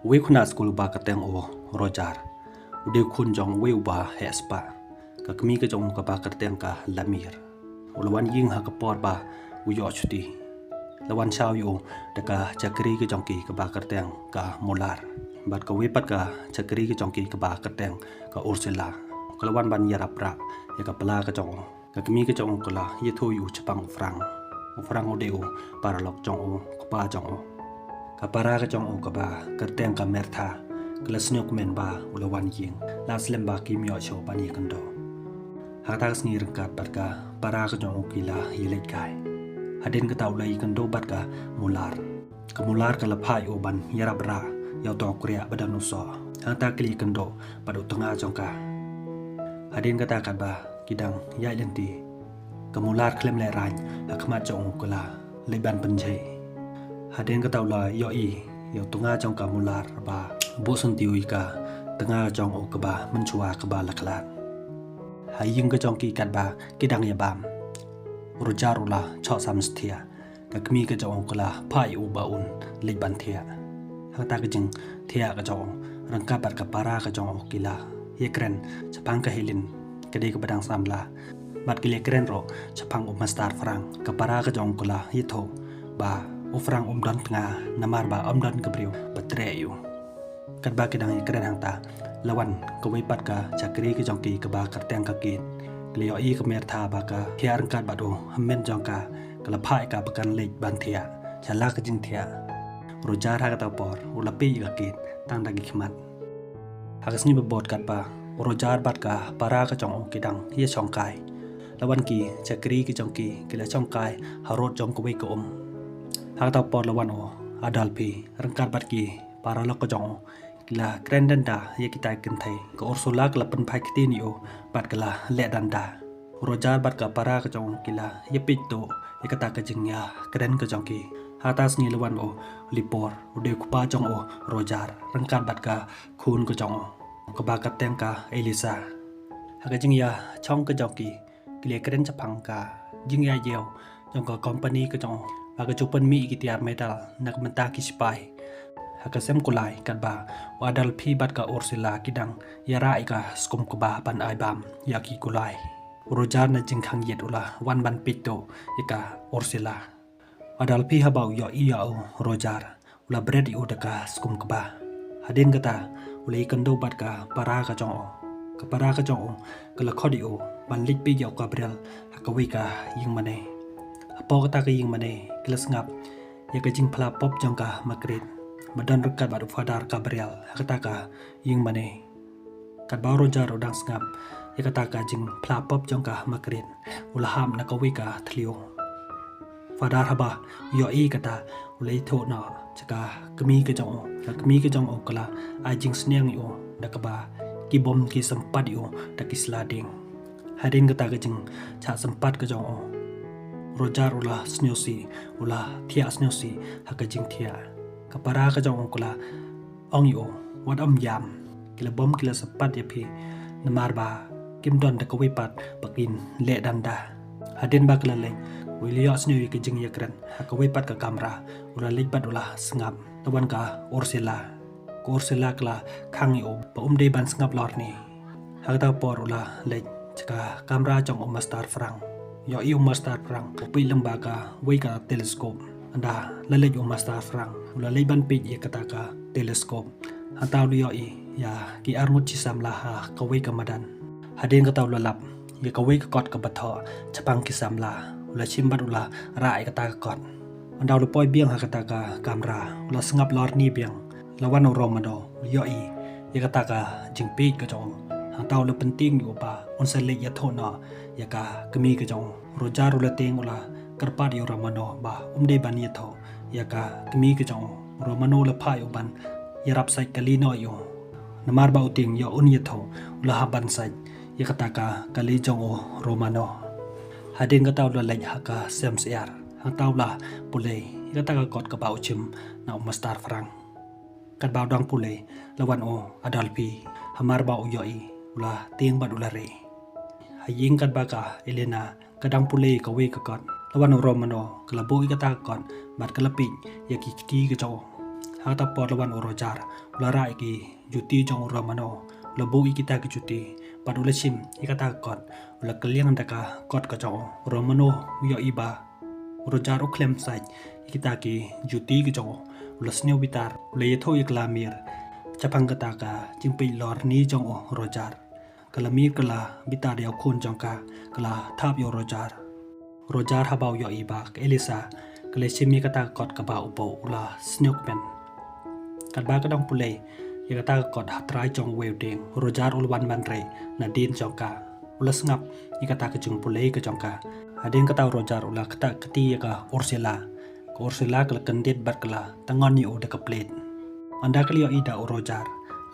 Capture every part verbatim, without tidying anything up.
Uwei u khynnah skul uba kyrteng u Roger u dei u khun jong uwei uba heh spah. Ka kmie ka jong u kaba kyrteng ka Lamir u la wan ïing ha ka por ba u ïoh shuti. La wan shaw ïa u da ka shakri ka jong ki kaba kyrteng ka Mular bad kawei pat ka shakri ka jong ki kaba kyrteng ka Ursula. Ka la wan ban ïarap rah ïa ka pla ka jong u. Ka kmie ka jong u ka la ïathuh ïa u shaphang u Frank. U Frank u dei u paralok jong u kpa jong u. Ka para ka jong u kaba kyrteng ka Martha ka la sngewkmen ba u la wan ïing, la slem ba kim ïoh shuh ban ïakynduh. Ha kata ka sngi ryngkat bad ka para ka jong u ki la ïaleit kai. Hadien kata u la ïakynduh bad ka Mular. Ka Mular ka la phah ïa u ban ïarap rah ïa uto u kriah ba don u soh. Hangta ki la ïakynduh bad u tnga jong ka. Hadien kata katba ki dang ïaid lynti, ka Mular khlem lehraiñ ha khmat jong u ka la leit ban pynjhei. Hadien kata u la ïohi ïa u tnga jong ka Mular ba buh syntiew ïa ka tnga jong u kaba mynshuwa kaba la khlad. Ha ïing ka jong ki katba ki dang ïabam, u Roger u la shoh samsthiah. Ka kmie ka jong u ka la phah ïa u ba un leit ban thiah. Ha kata ka jingthiah ka jong u ryngkat bad ka para ka jong u ki la ïakren shaphang ka Helen, ka dei kaba dang samla. Bad ki la ïakren ruh shaphang u Mastar Frank. Ka para ka jong u ka la ïathuh ba u Frank um don tnga namar ba um don ka briew ba treh ïa u. Katba ki dang ïakren hangta, la wan kawei pat ka shakri ka jong ki kaba kyrteng ka Kate. Ki la ïohi ka Martha ba ka thiah ryngkat bad u hynmen jong ka, ka la phah ïa ka ba kan leit ban thiah. Sha la ka jingthiah, u Roger ha kata ka por u la peit ïa ka Kate tang da ki khmat. Ha ka sngi ba bud katba u Roger bad ka para ka jong u ki dang ïashongkai, la wan ki shakri ka jong ki, ki la shongkai harud jong kawei ka um. Ha kata ka por la wan u Adolphe ryngkat bad ki paralok ka jong u, ki la kren danda ïa kita ki kynthei. Ka Ursula ka la pynphai ktien ïa u bad ka la leh danda. U Roger bad ka para ka jong u ki la ïapeit tuh ïa kata ka jingïakren ka jong ki. Ha kata ka sngi la wan u Lipor, u dei u kpa jong u Roger ryngkat bad ka khun ka jong u kaba kyrteng ka Elisa. Ha ka jingïashong ka jong ki, ki la ïakren shaphang ka jingïaid ïew jong ka kompani ka jong u, ba ka ju pynmih ïa ki tiar medal na ka bynta ki sipai. Ha ka sem kulai katba u Adolphe bad ka Ursula ki dang ïarah ïa ka skum kba ban ai bam ïa ki kulai, u Roger na jingkhang ïit u la wan ban peit tuh ïa ka Ursula. U Adolphe haba u ïohi ïa u Roger, u la bret ïa u da ka skum kba. Hadien kata u la ïakynduh bad ka para ka jong u. Ka para ka jong u ka la khot ïa u ban leit peit ïa u Gabriel ha kawei ka ïingmane. Hapoh kata ka ïingmane ki la sngap ïa ka jingphla pop jong ka Margaret ba don ryngkat bad u Father Gabriel ha kata ka ïingmane. Katba u Roger u dang sngap ïa kata ka jingphla pop jong ka Margaret, u la hap na kawei ka thliew. Father haba u ïohi kata, u la ïathuh noh sha ka kmie ka jong u. Ka kmie ka jong u ka la ai jingsneng ïa u da kaba ki bom ki sympat ïa u da ki sla dieng. Hadien kata ka jingshah sympat ka jong u, u Roger u la sngewsih, u la thiah sngewsih ha ka jingthiah. Ka para ka jong u ka la ong ïa u, wat ym ïam. Ki la bom ki la sympat ïa phi namar ba kim don da kawei pat ba kin leh danda. Hadien ba ki la leit, u la ïohsngew ïa ka jingïakren ha kawei pat ka kamra. U la leit bad u la sngap. La wan ka Ursula. Ka Ursula ka la khang ïa u ba um dei ban sngap lorni. Ha kata ka por u la leit sha ka kamra jong u Mastar Frank. Ïohi u Mastar Frank u peit lyngba kawei ka telescope. Ynda la leit u Mastar Frank, u la leit ban peit ïa kata ka telescope. Hangta u la ïohi ïa ki arngut shi samla ha kawei ka madan. Hadien kata u la lap ïa kawei ka kot kaba thoh shaphang ki samla. U la shim bad u la rah ïa kata ka kot. Ynda u la poi biang ha kata ka kamra, u la sngap lorni biang. La wan u Romano, u la ïohi ïa kata ka jingpeit ka jong u. Hangta u la pyntieng ïa u ba un sa leit ïathuh noh ïa ka kmie ka jong u. U Roger u la tieng, u la kyrpad ïa u Romano ba um dei ban ïathuh ïa ka kmie ka jong u. U Romano u la phah ïa u ban ïarap sait kali noh ïa u. Namar ba u tieng ïoh un ïathuh, u la hap ban sait ïa kata ka kali jong u Romano. Hadien kata u la leit ha ka sem syiar. Hangta u la pule ïa kata ka kot kaba u shim na u Mastar Frank. Katba u dang pule, la wan u Adolphe. Hamar ba u ïohi, u la tieng bad u la rieh. Ha ïing katba ka Elena ka dang pule ïa kawei ka kot, la wan u Romano, ka la buh ïa kata ka kot bad ka la peit ïa ki kti ka jong u. Ha kata por la wan u Roger, u la rah ïa ki juti jong u Romano, u la buh ïa kita ki juti, bad u la shim ïa kata ka kot, u la kylliang da ka kot ka jong u. U Romano u ïohi ba u Roger u khlem sait ïa kita ki juti ki jong u, u la sniew bitar, u la ïathuh ïa ka Lamir shaphang kata ka jingpeit lorni jong u Roger. Ka Lamir ka la bitar ïa u khun jong ka, ka la thap ïa u Roger. Roger haba u ïohi ba ka Elisa ka la shim ïa kata ka kot kaba u buh, u la sngewkmen. Katba ka dang pule ïa kata ka kot ha trai jong uwei u dieng, u Roger u la wan ban rei nadien jong ka. U la sngap ïa kata ka jingpule ka jong ka. Hadien kata u Roger u la ktah kti ïa ka Ursula. Ka Ursula ka la kyndit bad ka la tyngon ïa u da ka plate. Ynda ka la ïohi da u Roger,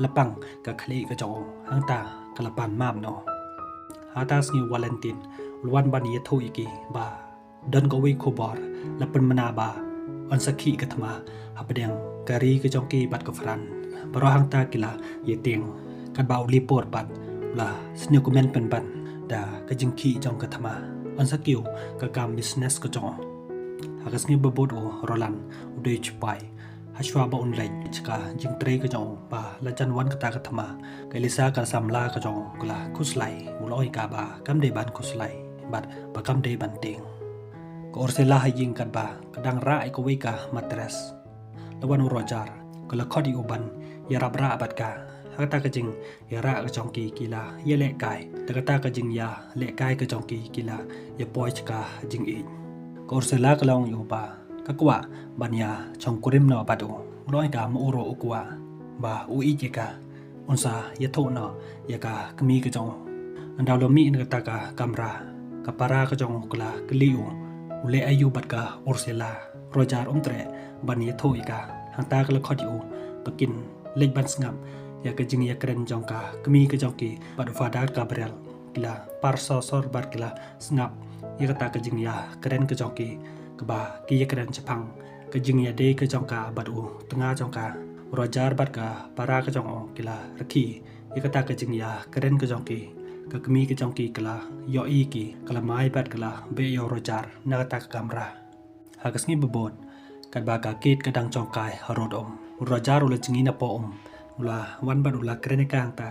la pang ka khlieh ka jong u, hangta ka la pan map noh. Ha kata ka sngi u Valentine u la wan ban ïathuh ïa ki ba don kawei ka khubor la pynbna ba yn sa khih ka thma hapdeng ka ri ka jong ki bad ka France. Baroh hangta ki la ïatieng, katba u Leopold pat u la sngewkmen pynban da ka jingkhih jong ka thma. Yn sa kiew ka kam business ka jong u. Ha ka sngi ba bud u Roland u dei u shipai. Hashwa ba un leit sha ka jingtrei ka jong u, ba la jan wan kata ka thma, ka Elisa ka samla ka jong u ka la khuslai. U la ong ïa ka ba kam dei ban khuslai bad ba kam dei ban tieng. Ka Ursula ha ïing katba ka dang rah ïa kawei ka mattress. La wan u Roger, ka la khot ïa u ban ïarap rah bad ka. Ha kata ka jingïarap ka jong ki, ki la ïalehkai. Da kata ka jingïalehkai ka jong ki, ki la ïapoi sha ka jingïeit. Ka Ursula ka la ong ïa u ba ka kwah ban ïashongkurim noh bad u. U la ong ïa ka ma u ruh u kwah ba u ïeit ïa ka, un sa ïathuh noh ïa ka kmie ka jong u. Ynda u la mih na kata ka kamra, ka para ka jong u ka la kylli u, u leh aïu bad ka Ursula. Roger um treh ban ïathuh ïa ka. Hangta ka la khot ïa u ba kin leit ban sngap ïa ka jingïakren jong ka kmie ka jong ki bad u Father Gabriel. Ki la par sor sor bad ki la sngap ïa kata ka jingïakren ka jong ki, kaba ki ïakren shaphang ka jingïadei ka jong ka bad u tnga jong ka. Roger bad ka para ka jong u ki la rkhie ïa kata ka jingïakren ka jong ki. Ka kmie ka jong ki ka la ïohi ïa ki, ka la mai bad ka la beh ïa u Roger na kata ka kamra. Ha ka sngi ba bud, katba ka Kate ka dang jongkai harud um, u Roger u la jngi napoh um. U la wan bad u la kren ïa ka hangta.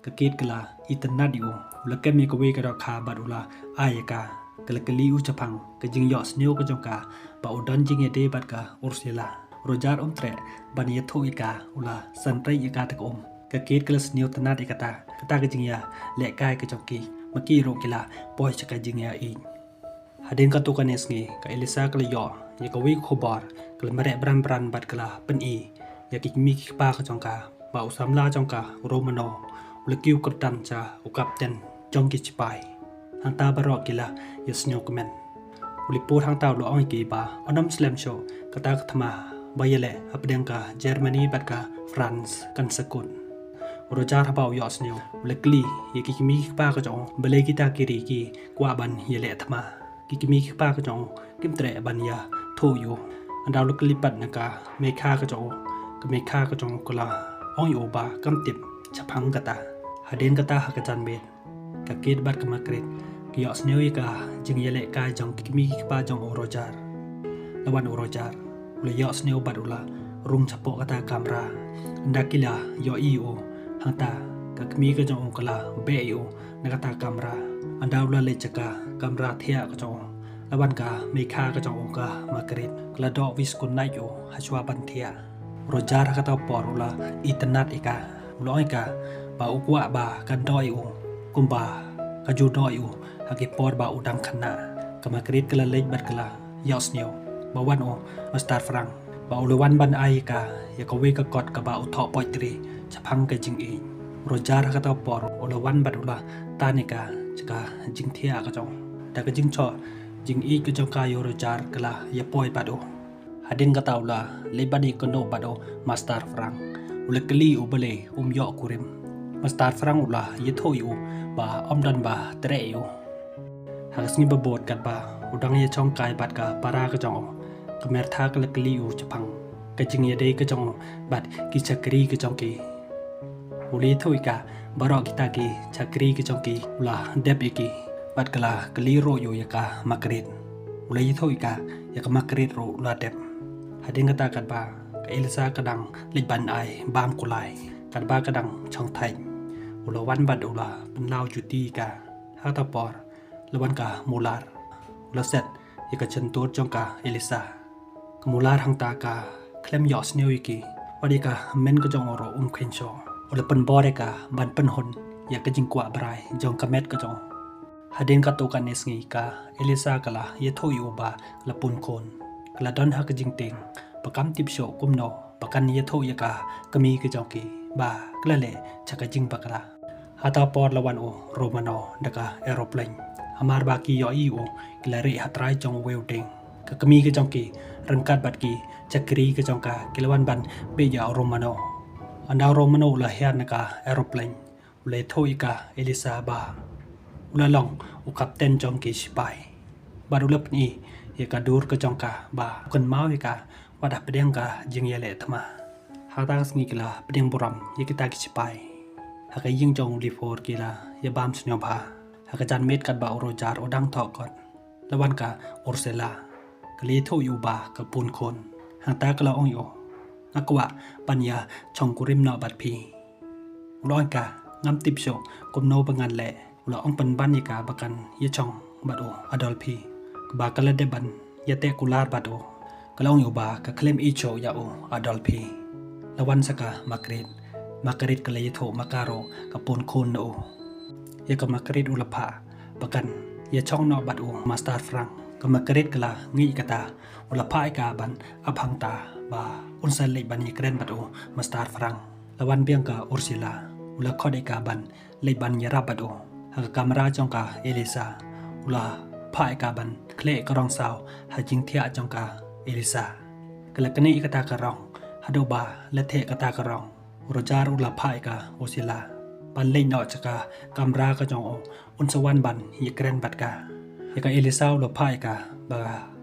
Ka Kate ka la itynnad ïa u. U la kem ïa kawei ka dohkha bad u la ai ïa ka. Ka la kylli u shaphang ka jingïohsngew ka jong ka ba u don jingïadei bad ka Ursula. Roger um treh ban ïathuh ïa ka, u la san trei ïa ka da ka um. Ka Kate ka la sngewtynnad ïa kata, kata ka jingïalehkai ka jong ki. Ma ki ruh ki la poi sha ka jingïaieit. Hadien katto katne sngi, ka Elisa ka la ïoh ïa kawei ka khubor, ka la mareh bran bran bad ka la pyni ïa ki kmie ki kpa ka jong ka ba u samla jong ka u Romano u la kiew kyrdan sha u kapten jong ki shipai. Hangta baroh ki la ïasngewkmen. U Leopold hangta u la ong ïa ki ba yn ym slem shuh, kata ka thma ba ïaleh hapdeng ka Germany bad ka France kan sa kut. U Roger haba u ïohsngew u la kylli ïa ki kmie ki kpa ka jong u balei kita ki ri ki kwah ban ïaleh thma. Ki kmie ki kpa ka jong u kim treh ban ïathuh ïa u. Ynda u la kylli pat na ka meikha ka jong u, ka meikha ka jong u ka la ong ïa u ba kam tip shaphang kata. Hadien kata ha ka janmiet, ka Kate bad ka Margaret ki ïohsngew ïa ka jingïalehkai jong ki kmie ki kpa jong u Roger. La wan u Roger, u la ïohsngew bad u la rung shapoh kata ka kamra. Ynda ki la ïohi ïa u, hangta ka kmie ka jong u ka la beh ïa u na kata ka kamra. Ynda u la leit sha ka kamra thiah ka jong u, la wan ka meikha ka jong u ka Margaret, ka la doh whisky night ïa u hashwa ban thiah. Roger ha kata ka por u la itynnad ïa ka. U la ong ïa ka ba u kwah ba kan doh ïa u kumba ka ju doh ïa u ha ki por ba u dang khynnah. Ka Margaret ka la leit bad ka la ïohsngew ba wan u Master Frank, ba u la wan ban ai ïa ka ïa kawei ka kot kaba u thoh poetry shaphang ka jingïeit. Roger ha kata ka por u la wan bad u la tan ïa ka sha ka jingthiah ka jong u. Da ka jingshoh jingïeit ka jong ka ïa u Roger ka la ïapoi bad u. Hadien kata u la leit ban ïakynduh bad u Master Frank. U la kylli u balei um ïoh kurim. Master Frank u la ïathuh ïa u ba ym don ba treh ïa u. Ha ka sngi ba bud katba u dang ïashongkai bad ka para ka jong u, ka Martha ka la kylli u shaphang ka jingïadei ka jong u bad ki shakri ka jong ki. U la ïathuh ïa ka baroh kita ki shakri ki jong ki u la dep ïa ki, bad ka la kylli ruh ïa ka Margaret. U la ïathuh ïa ka, ïa ka Margaret ruh u la dep. Hadien kata katba Ka Elisa ka dang leit ban ai bam kulai, katba ka dang chong thait, u la wan bad u la pynlaw juti ïa ka. Ha kata por la wan ka Mular, u la set ïa ka jyntur jong ka Elisa. Ka Mular hangta ka khlem ïohsngew ïa ki, wat ïa ka hynmen ka jong u ruh um kheiñ shuh. U la pynbor ïa ka ban pynhun ïa ka jingkwah brai jong ka met ka jong u. Hadien katto katne sngi ka Elisa ka la ïathuh ïa u ba ka la pun khun. Ka la don ha ka jingtieng ba kam tip shuh kumno ba kan ïathuh ïa ka kmie ka jong ki ba ka la leh sha ka jingbakla. Ha kata por la wan u Romano da ka aeroplane. Hamar ba ki ïohi ïa u, ki la rieh ha trai jong uwei u dieng. Ka kmie ka jong ki ryngkat bad ki shakri ka jong ka ki la wan ban peit ïa u Romano. Ynda u Romano u la hiar na ka aeroplane, u la ïathuh ïa ka Elisa ba u la long u kapten jong ki shipai. Bad u la pyni ïa ka dur ka jong ka ba u kynmaw ïa ka wat hapdeng ka jingïaleh thma. Ha kata ka sngi ki la pdiang burom ïa kita ki shipai. Ha ka ïing jong u Lifor ki la ïa bam sngewbha. Ha ka janmiet katba u Roger u dang thoh kot, la wan ka Ursula. Ka la ïathuh ïa u ba ka pun khun. Hangta ka la ong ïa u, nga kwah ban ïa shongkurim noh bad phi. U la ong ïa ka, ngam tip shuh kumno ba ngan leh. U la ong pynban ïa ka ba kan ïa shong bad u Adolphe, kaba ka la dep ban ïateh kular bad u. Ka la ong ïa u ba ka khlem ïeit shuh ïa u Adolphe. La wan sa ka Margaret. Margaret ka la ïathuh ma ka ruh ka pun khun na u. Ïa ka Margaret u la phah ba kan ïa shong noh bad u Master Frank. Ka Margaret ka la ngeit ïa kata, u la phah ïa ka ban ap hangta ba un sa leit ban ïakren bad u Master Frank. La wan biang ka Ursula, u la khot ïa ka ban leit ban ïarap bad u. Ha ka kamra jong ka Elisa, u la phah ïa ka ban khleh ka rong saw ha jingthiah jong ka Elisa. Ka la knieh ïa kata ka rong, haduh ba la theh kata ka rong, u Roger u la phah ïa ka Ursula ban leit noh sha ka kamra ka jong u, un sa wan ban ïakren bad ka. Ïa ka Elisa u la phah ïa ka ba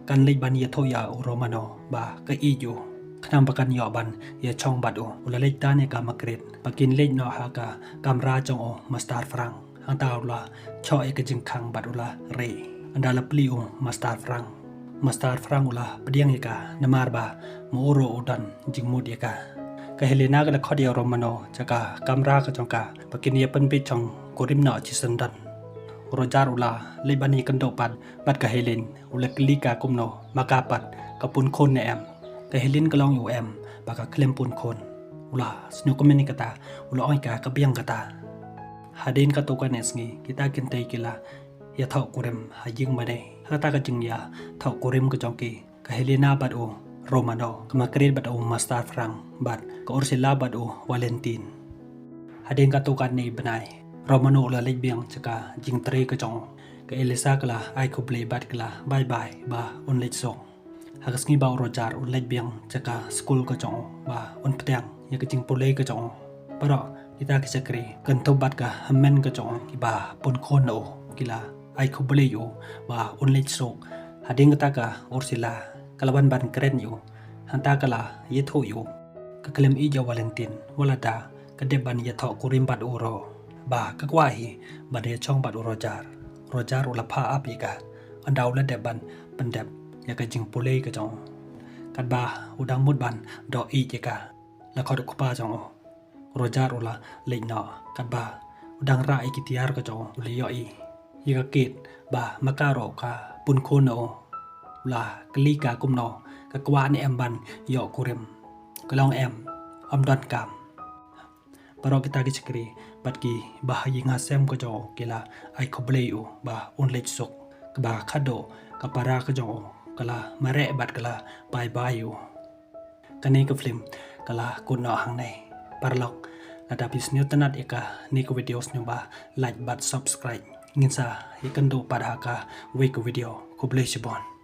kan leit ban ïathuh ïa u Romano ba ka ïeit ïa u, khnang ba kan ïoh ban ïa shong bad u. U la leit tan ïa ka Margaret ba kin leit noh ha ka kamra jong u Master Frank. Hangta u la shoh ïa ka jingkhang bad u la rieh. Ynda la plie u Master Frank, Master Frank u la pdiang ïa ka namar ba ma u ruh u don jingmut ïa ka. Ka Helena ka la khot ïa u Romano sha ka kamra ka jong ka ba kin ïa pynbeit shongkurim noh shisyndon. U Roger u la leit ban ïakynduh pat bad ka Helen, u la kylli ka kumno ma ka pat ka pun khun ne em. Ka Helen ka la ong ïa u em ba ka khlem pun khun. U la sngewkmen ïa kata, u la ong ïa ka ka biang kata. Hadien katto katne sngi kita ki khyndai ki la ïa thoh kurim ha ïing mane. Ha kata ka jingïa thoh kurim ka jong ki, ka Helena bad u Romano, ka Margaret bad u Master Frank, bad ka Ursula bad u Valentin. Hadien katto katne bnai, Romano u la leit biang sha ka jingtrei ka jong u. Ka Elisa ka la ai khublei bad ka la bye bye ba un leit suk. Ha ka sngi ba u Roger u leit biang sha ka skul ka jong u ba un pdiang ïa ka jingpule ka jong u, baroh kita ki shakri kynthup bad ka hynmen ka jong u kiba pun khun na u ki la ai khublei ïa u ba un leit suk. Hadien kata ka Ursula ka la wan ban kren ïa u. Hangta ka la ïathuh ïa u ka khlem ïeit ïa u Valentin, wat lada ka dep ban ïathoh kurim bad u ruh, ba ka kwah hi ban ïa shong bad u Roger. Roger u la phah ap ïa ka ynda u la dep ban pyndep ïa ka jingpule ka jong u. Katba u dang mut ban doh ïeit ïa ka, la khot u kpa jong u. Roger u la leit noh. Katba u dang rah ïa ki tiar ka jong u, u la ïohi ïa ka Kate ba ma ka ruh ka pun khun na u. U la kylli ka kumno ka kwah ne em ban ïoh kurim. Ka la ong em, ym donkam. Baroh kita ki shakri bad kiba ha ïing ha sem ka jong u ki la ai khublei ïa u ba un leit suk. Kaba khadduh ka para ka jong u ka la mareh bad ka la bye bye ïa u. Kane ka film ka la kut noh hangne. Paralok, lada phi sngewtynnat ïa kane ka video, sngewbha like bad subscribe. Ngin sa ïakynduh pat ha kawei ka video. Khublei shibun.